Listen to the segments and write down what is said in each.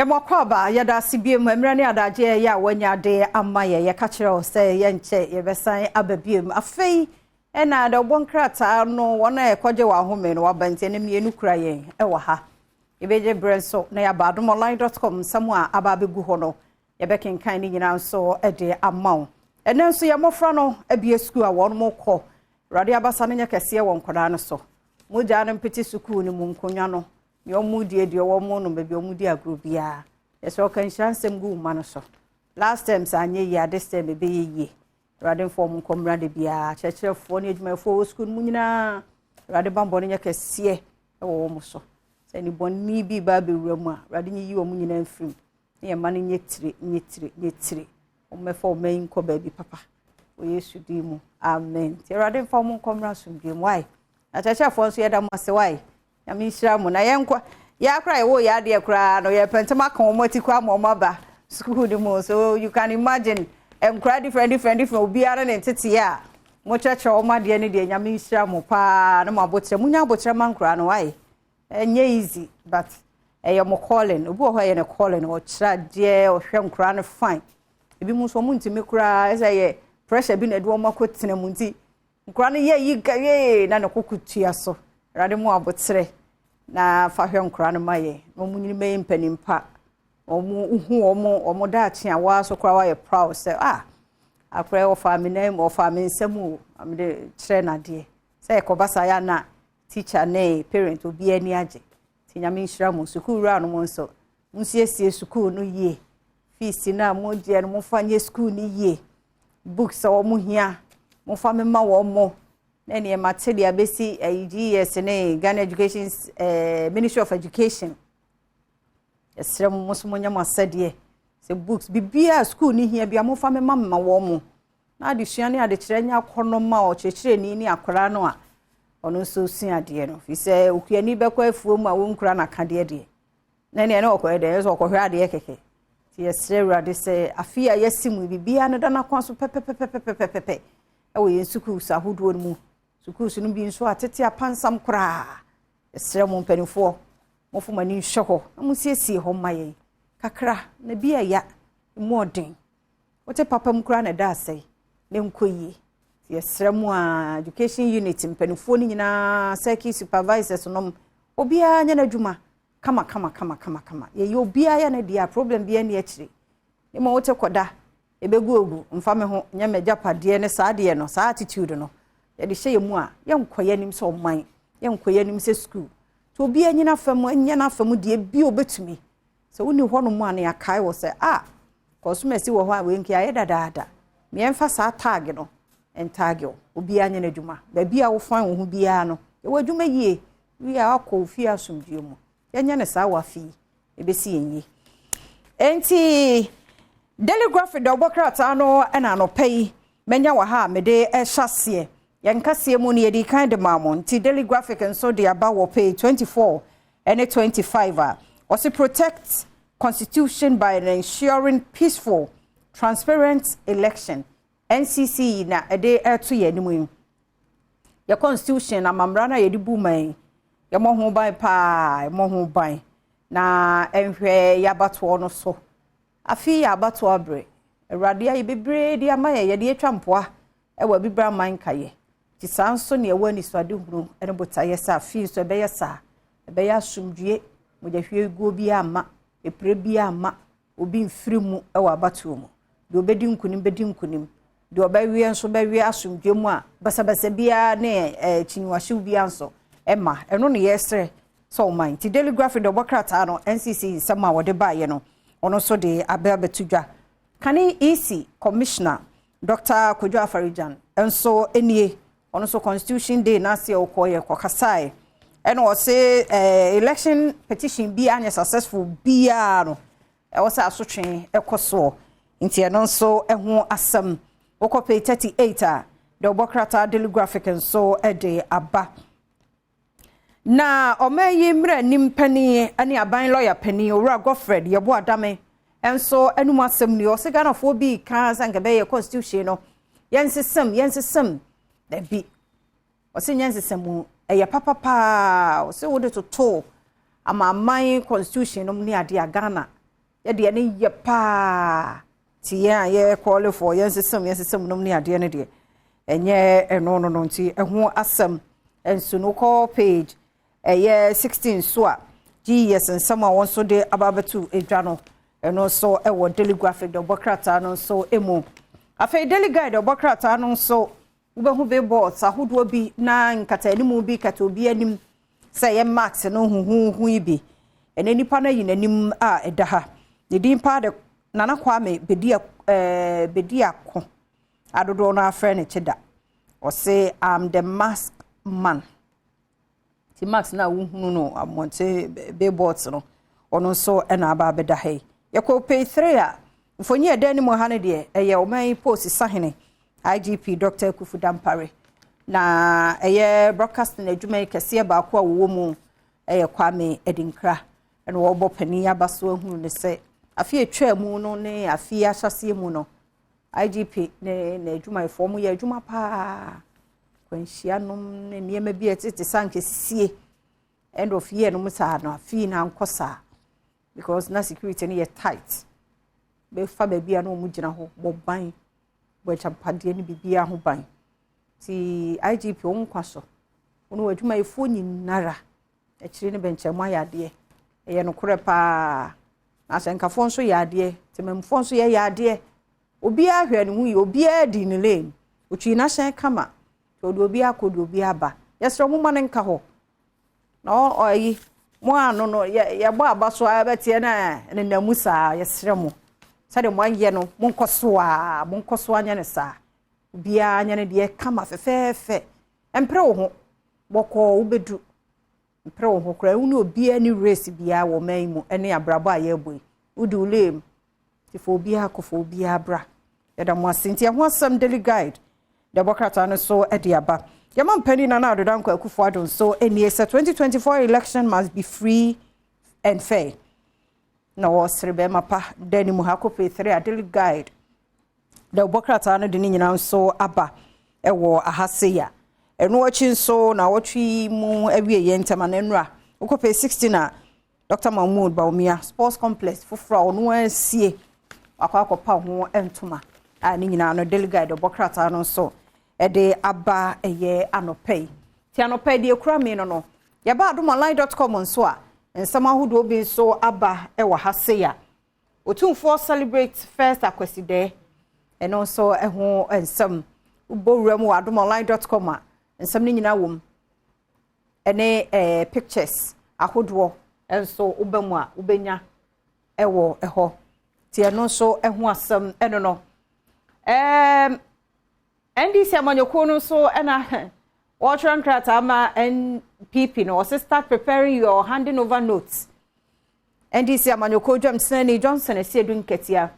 Yɛma wo akwaaba, yɛda ase biom mmerɛ ne adagyeɛ yɛ a wanya de ama yɛ. Yɛka kyerɛ wo sɛ yɛnkyɛ yɛbɛsan aba biom. Afei ɛna de ɔbɔ nkrataa no wɔn a ɛkɔgye wɔn ahome no waba, nti ɛne mmienu kura yɛn ɛwɔ ha. Yɛbɛgye berɛ nso na yɛaba adomonline.com, nsɛm a aba abɛgu hɔ no yɛbɛkenkan ne nyinaa nso de ama wo. Ɛnɛ nso yɛ mmɔfra no abie sukuu a wɔn mo kɔ. Awurade abasa no nyɛ kɛseɛ wɔ nkwadaa no so. Mogya no mpete sukuu no mu, nkonnwa no nea ɔmo die deɛ wɔn nom, baabi ɔmo di agorɔ biara, yɛsɛ ɔka nhyira nsɛm gu mma no so. Last term sɛ anyɛ yie a, this term ɛbɛyɛ yie. Awurade mfa ɔmo nkɔ mmra de biara, kyerɛkyerɛfoɔ ne adwumayɛfoɔ wɔ sukuu no mu nyinaa, Awurade bambɔ no nyɛ kɛseɛ ɛwɔ wɔn so. Sɛ nibɔnni bi ba abɛwura mu a, Awurade nyiyi wɔn nyinaa mfirim ne yɛn mma no nyɛ tire, nyɛ tire, nyɛ tire. Wɔn mɛfa wɔn ayi nkɔ baabi papa wɔ Yesu din mu, amen. Nti Awurade mfa wɔn nkɔ mmra asomdwe mu wae. Na kyerɛkyerɛfoɔ nso, yɛda mo ase wae. Nyame nhyira mo. Na yɛnkɔ yɛ akora yɛwɔ yɛ adeɛ koraa no, yɛpɛ ntɛm aka wɔn ati kɔ ama wɔn aba sukuu no mu. So you can imagine nkora different, different, different, obiara ne nteteɛ a mokyerɛkyerɛ wɔn adeɛ no deɛ. Nyame nhyira mo paa na mo abokyerɛ, munya abokyerɛ ma nkora no wae. Ɛnyɛ easy, but ɛyɛ mo calling. Obi wɔ hɔ ɛyɛ ne calling, ɔkyerɛ adeɛ, ɔhwɛ nkora no fine. Ebi mu nso wɔn ntumi koraa, ɛsɛ yɛ pressure bi na ɛde wɔn akɔ tena mu, nti nkora no yɛ yi yee na ne koko tua so. Awurade mu abotrɛ na fa hwɛ nkora no ma yɛ na wɔn nyini bɛyɛ mpanimpa, wɔn hu wɔn daakye a wɔa so koraa wɔayɛ proud sɛ, ah, akora ɔfa mi nan mu, ɔfa mi nsam o, amede kyerɛ n'adeɛ sɛ ɛkɔba saa yɛ ana teacher ne parent obiara ani agye. Nti Nyame nhyira mo. Sukuu wura no mo nso monsiesie sukuu no yie. Fees no a mogyeɛ no, momfa nyɛ sukuu no yie. Books a wɔn hia, momfa mema wɔn mo na nneɛma te deɛ abɛsi ɛyi GES ne Ghana Education, Ministry of Education. Yɛsrɛ mo, mo nso monyɛ mo asɛdeɛ sɛ books, biribiara sukuu no hia bia, momfa mema mma wɔn mo na adesua ne adekyerɛ nyɛ akɔnɔ ma ɔkyerɛkyerɛni ne akwaraa no a ɔno nso sua adeɛ no, fi sɛ okuani bɛkɔ afuo mu a wɔnkura n'akadeɛ deɛ na nea ne ɔkɔyɛ deɛ ɛsɛ ɔkɔhwɛ adeɛ kɛkɛ. Nti yɛsrɛ Awurade sɛ afe a yɛasi mu, biribiara no da n'akwan so pɛpɛpɛpɛpɛpɛ ɛwɔ yɛn sukuus ahodoɔ no mu. Sukuus no bi nso atete apansam koraa. Yɛsrɛ mo mpanimfoɔ, mofo mo ani nhwɛ hɔ na monsiesie hɔ mma yɛn kakra na bi ɛya mu ɔden wote papa mu koraa na ɛda asɛe na nkɔ yie. Yɛsrɛ mu a, education unit mpanimfoɔ no nyinaa, circuit supervisors nom, obiara nyɛ n'adwuma kama kama kama kama kama. Yɛyɛ obiara yɛ no deɛ a, problem biara ni akyire ne ma wote kɔda ɛbɛgu ogu mfa me ho nyɛ m'agyapadeɛ ne saa adeɛ no. Saa attitude no yɛde hyɛ yɛn mu a, yɛnkɔ yɛn anim sɛ ɔman, yɛnkɔ yɛn anim sɛ school. Nti obiara nyina fam nyɛ n'afam deɛ bi obɛtumi. Sɛ wonni hɔnom a, ne yɛakae wɔ sɛ a kɔsomasi wɔ hɔ a, wei nka ayɛ dadaada. Mmiɛnfa saa tag no ntag wo. Obiara nyɛ n'adwuma baabi a wofan wo ho biara no, yɛwɔ adwuma yie wie a, wakɔ ofie asomdue mu. Yɛnyɛ no saa wɔ afe yi, ebɛsi yɛn yie. Nti Daily Graphic de ɔbɔ krataa no ɛna anɔpa yi mɛnya wɔ ha a mede ɛhyɛ aseɛ. Yɛn kaseɛ mu no, yɛde kan de maa mo. Nti Daily Graphic nso de aba wɔ page 24 ɛne 25 a ɔsi "Protect constitution by ensuring peaceful, transparent election". NCC na ɛde ɛto yɛn anim yi. Yɛ constitution amamra no a yɛde bu man, yɛmmɔ ho ban paa, yɛmmɔ ho ban na ɛnhwɛ yɛabatoɔ no so. Afei yɛ abatoɔ aberɛ. Awurade ayɛ bebree de ama yɛ, yɛde atwa mpoa ɛwɔ abibra aman nkayɛ. Nti saa nso ne ɛwɔ anisoadehunu ne botaeɛ sɛ afei nso ɛbɛyɛ saa, ɛbɛyɛ asomdwie, mogyahwie guo bi ama epire bi ama obi mfiri mu ɛwɔ abatoɔ mu. Deɛ ɔbɛdi nkunim bɛdi nkunim, deɛ ɔbɛwie nso bɛwie asomdwie mu a basabasa biara ne kyiniwahyew biara nso ɛma ɛno ne yɛsrɛ sɛ ɔman. Nti Daily Graphic de ɔbɔ krataa no, NCC nsɛm a wɔde baeɛ no, ɔno nso de abɛ abɛto dwa. Kane EC Commissioner Dr Kwadwo Afari-Gyan nso nie. Ɔno nso Constitution Day n'ase a ɔkɔɔyɛ kɔkasae ɛna ɔse election petition bi anyɛ successful biara no, ɛwɔ sɛ asotwe ɛkɔ soɔ. Nti ɛno nso ɛho asɛm wokɔ page 38 a deɛ ɔbɔ krataa Daily Graphic nso ɛde aba. Na ɔman yi mmerɛ nim panin ne aban lɔya panin, Owura Godfred Yeboah Dame nso anum asɛm ni. Ɔsɛ Ghanafoɔ bi ka sɛ nka bɛyɛ constitution no yɛnsesɛm, yɛnsesɛm. Dabi, ɔsɛ nyɛ nsesɛm mu, ɛyɛ papapaa. Ɔsɛ wode toto amaaman constitution no ne adeɛ a Ghana Yɛdeɛ no yɛ paa. Nti yɛn a yɛ call for yɛn sesem yɛn sesem nom ne adeɛ no deɛ ɛnyɛ ɛno no no nti ɛho asɛm nso no kɔ page ɛyɛ 16 so a GES nsɛm a wɔn nso de aba abɛto edwa no, ɛno nso ɛwɔ Daily Graphic de ɔbɔ krataa no nso emu. Afei Daily Guide ɔbɔ krataa no nso, wobɛhu billboards ahodoɔ bi na nkatanimu bi kata obi anim sɛ ɛyɛ mask no huhuhu yi bi. Ɛnɛ nipa no ayi n'anim a ɛda ha ne din paa de Nana Kwame Bedi Bediako adodoɔ no afrɛ no Kyeda. Ɔse, "I'm the mask man." Ti mask na wohunu no abɔnten billboards no, ɔno nso ɛna aba abɛda ha yi. Yɛkɔ page 3 a, mfonyin ɛda anim ha no deɛ ɛyɛ ɔman post sahene IGP Dr. Akufu Dampare, na ɛyɛ broadcasting adwuma yi kɛseɛ baako a wɔwɔ mu ɛyɛ Kwame Adinkra, ɛna wɔrebɔ panin aba so ahunu ne sɛ afe atwa mu no ne afe ahyɛseɛ mu no, IGP ne n'adwumayɛfoɔ mo yɛ adwuma paa. Kwanhyia nom ne nneɛma bi a ɛtete sa nkɛsie end of year no mu saa no, afei na ankɔ saa because na security no yɛ tight. Bɛfa baabi a na wɔn gyina hɔ bɔ ban, bɔ agyapadeɛ ne biribiara ho ban. Ti IGP wɔn nkwa so, wɔn wɔ adwumayɛfoɔ nyinara akyire ne bɛnkyɛn mu ayɛ adeɛ. Ɛyɛ nokorɛ paa na asɛnkafoɔ nso yɛ adeɛ, temamufoɔ nso yɛ adeɛ. Obiara hwɛ ne ho yie, obiara di ne lane, otwi n'ahyɛn kama, ɔde obiara kɔ de obiara aba. Yɛsrɛ mo ma ne nka hɔ na ɔyi mo ano no yɛ yɛbɔ aba so a bɛteɛ na nenam mu saa. Yɛsrɛ mo sɛdeɛ mo ayɛ no, monkɔ so a monkɔ so anyɛ ne saa. Obiara nyɛ ne deɛ kama fɛfɛɛfɛ. Mpere wo ho bɔkɔɔ, wobɛdu. Mpere wo ho koraa, wo ne obiara ne race biara wɔ ɔman yi mu ne abrabɔ a yɛrebɔ yi. Wodi wo lane nti fa obiara kɔ, fa obiara bra. Yɛda mo ase. Nti ɛho asɛm Daily Guide deɛ bɔ krataa no so de aba. Yɛma mpanin Nana Addo Dankwa Akufo Addo nso nie sɛ 2024 election must be free and fair, na wɔsere bɛrima pa da anim ha. Kɔ 3 a, Daily Guide deɛ bɔ krataa no de ne nyinaa nso aba ɛwɔ ahase ya. Ɛno akyi nso na wɔtwe mu awie yɛn ntɛm ana nnura wokɔ 16 a, Dr. Mahmood Bawumia sports complex foforɔ a ɔno asie akɔ akɔpa ho ntoma a ne nyinaa no Daily Guide ɔbɔ krataa no nso ɛde aba. Ɛyɛ anɔpɛ yi ti anɔpɛ yi deɛ ekura mi no yɛba adomonline.com nso a, nsɛm ahodoɔ bi nso aba ɛwɔ ha se ya Otumfoɔ celebrate first Akwasidɛ. Ɛno nso ɛho nsɛm wobɔ wura mu wɔ adomonline.com a, nsɛm no nyinaa wɔ mu ɛne pictures ahodoɔ nso woba mu a wobɛnya ɛwɔ ɛhɔ. Nti ɛno nso ɛho asɛm ɛno no NDC amanyɔkuo no nso ɛna wɔretwerɛ nkrataa ma NPP no. Wɔsɛ start preparing your handing over notes. NDC amanyɔkuo dwamtenani Johnson Asiedu Nketia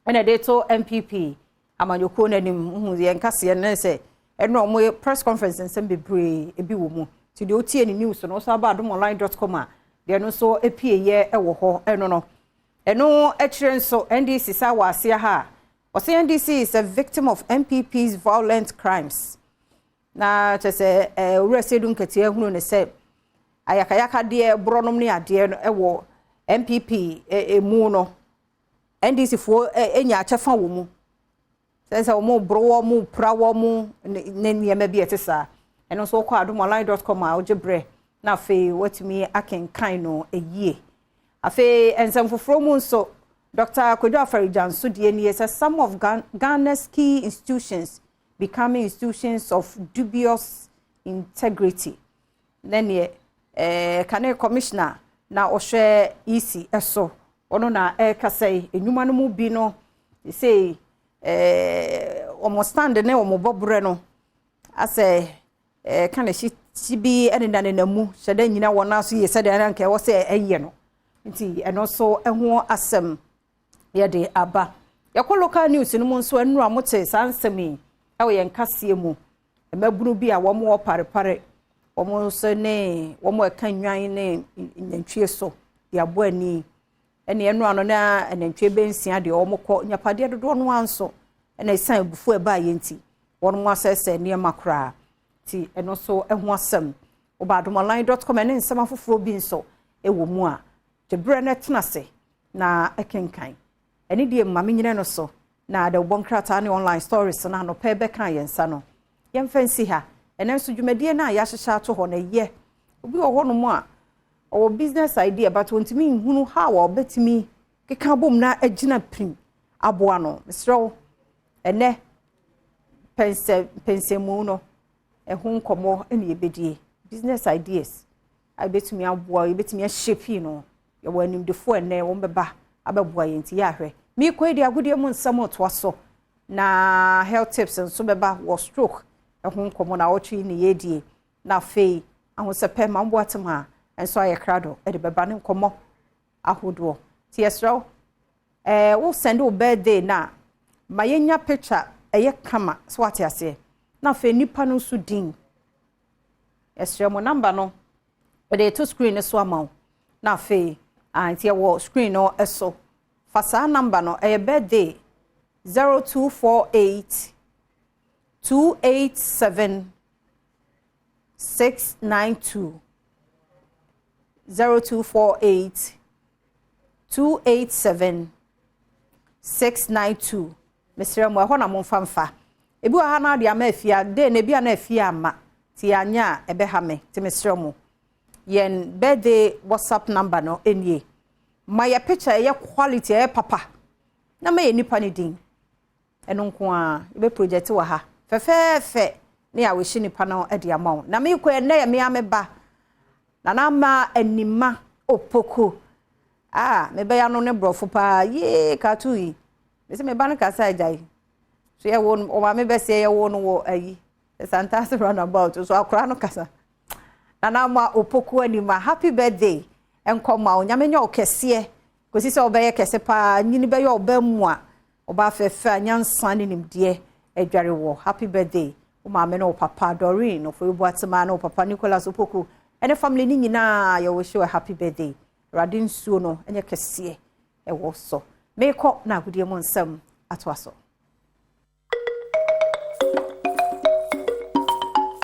ɛna ɛde to NPP amanyɔkuo no anim hu yɛn kaseɛ no sɛ ɛno ɔmo press conference nsɛm bebree ebi wɔ mu. Nti deɛ otie ne news no nso aba adomonline.com a, deɛ no nso epie yɛ ɛwɔ hɔ. Ɛno no ɛno akyire nso NDC sa wɔ aseɛ ha a ɔsɛ NDC is a victim of NPP's violent crimes. Na kyerɛ sɛ owura Asiedu Nketia hunu ne sɛ ayakayakadeɛ borɔnom ne adeɛ no ɛwɔ NPP emu no, NDC foɔ enya akyɛfa wɔ mu sɛ wɔn boro, wɔn pira wɔn ne nneɛma bi a ɛte saa. Ɛno nso wokɔ adomonline.com a, wogye brɛ na afei watumi akenkan no yie. Afei nsɛm foforɔ mu nso, Dr. Kwadwo Afari-Gyan nso deɛ nie sɛ some of Ghana's key institutions becoming institutions of dubious integrity. Ne neɛ kane commissioner na ɔhwɛ EC ɛso, ɔno na ɛrekasa yi. Enwuma no mu bi no sei wɔn stand ne wɔn bɔborɛ no asɛ ka ne hyi bi ɛnenam nenam mu hyɛ dɛ nyina wɔn nan so yie sɛdeɛ ɛna nka ɛwɔ sɛ ɛyɛ no. Nti ɛno nso ɛho asɛm yɛde aba. Yɛkɔ local news no mu nso, nnura mo te saa nsɛm yi ɛwɔ yɛn kaseɛ mu. Mmabunu bi a wɔn wɔ parepare, wɔn nso ne wɔn ɛka nnwan ne nantwie so de abɔ ani ɛne ɛnura no na nantwie bɛnsia deɛ wɔn kɔ nyapadeɛ dodoɔ no ara nso ɛna esan ebufu ɛbaa yɛn ti wɔn mo asɛsɛ nneɛma koraa. Ti ɛno nso ɛho asɛm ɔba adomonline.com ɛne nsɛm afoforɔ bi nso ɛwɔ mu a gyeberɛ no tena ase. na ɛkenkan. Ɛne deɛ mma menyina no so na de wobɔ nkrataa ne online stories no anɔpɛ bɛka yɛn nsa no. Yɛmfa nsi ha. Ɛnɛ nso dwumadie no a yɛahyehyɛ ato hɔ no yɛ. Obi wɔ hɔnom a ɔwɔ business idea, but wɔntumi nhunu how a ɔbɛtumi keka bom na agyina pirim aboa no. Mesrɛ wo, ɛnɛ pɛnsɛ pɛnsɛmu no ɛho nkɔmmɔ ne yɛbɛdie. Business ideas a yɛbɛtumi aboa, yɛbɛtumi ahyɛ pii no. Yɛwɔ animdefoɔ ɛnɛ wɔn bɛba abɛboa yɛn, nti yɛahwɛ. Meekɔ yi de agodie mu nsɛm toa so na health tips nso bɛba wɔ stroke ɛho nkɔmmɔ na wɔtwe ne yɛdie, na afei ahosɛpɛ ma mboa tem a nso ayɛ krado ɛde bɛba ne nkɔmmɔ ahodoɔ. Nti yɛsrɛ wo, wo send wo birthday na ma yɛnya picture ɛyɛ kama so, wate aseɛ, na afei nipa no nso din. Yɛsrɛ mo, number no wɔde to screen no so ama wo, na afei nti ɛwɔ screen no so. Fa saa number no, ɛyɛ birthday, 0248 287 692, 0248 287 692. Mesrɛ mo, ɛhɔ na momfa mfa. Ebi wɔ ha na ade ama afia de na ebi a na afia ama ti anya a ɛbɛha me, nti mesrɛ mo, yɛn birthday WhatsApp number no nie. Ma yɛ picture ɛyɛ quality, ɛyɛ papa, na ma yɛ nipa ne din. Ɛno nko a yɛbɛ project wɔ ha fɛfɛɛfɛ ne a wɔhyɛ nipa no de ama wo. Na meekɔ ɛnɛ yɛ mea me ba Nana Ama Anima Opoko a mebɛyɛ no ne borɔfo paa yee cartoon yi. Mesi meba no kasa agya yi so, yɛwo no, ɔmaame bɛsɛ yɛwo no wɔ ayi Santase roundabout so, akora no kasa. Nana Ama Opoku Anima, happy birthday nkɔma wo. Nyame nyɛ wo kɛseɛ kòsi sɛ ɔbɛyɛ kɛse paa, nyini bɛyɛ ɔbaa mu a ɔbaa fɛfɛ a nyansa ne nimdeɛ adware wɔ. Happy birthday. Wo maame ne wo papa Doreen Ofori Boatema ne wo papa Nicholas Opoku ɛne family ne nyinaa, yɛwɔ hyɛ happy birthday. Awurade nsuo no ɛnyɛ kɛseɛ ɛwɔ so. Meekɔ na agodie mu nsɛm atoa so.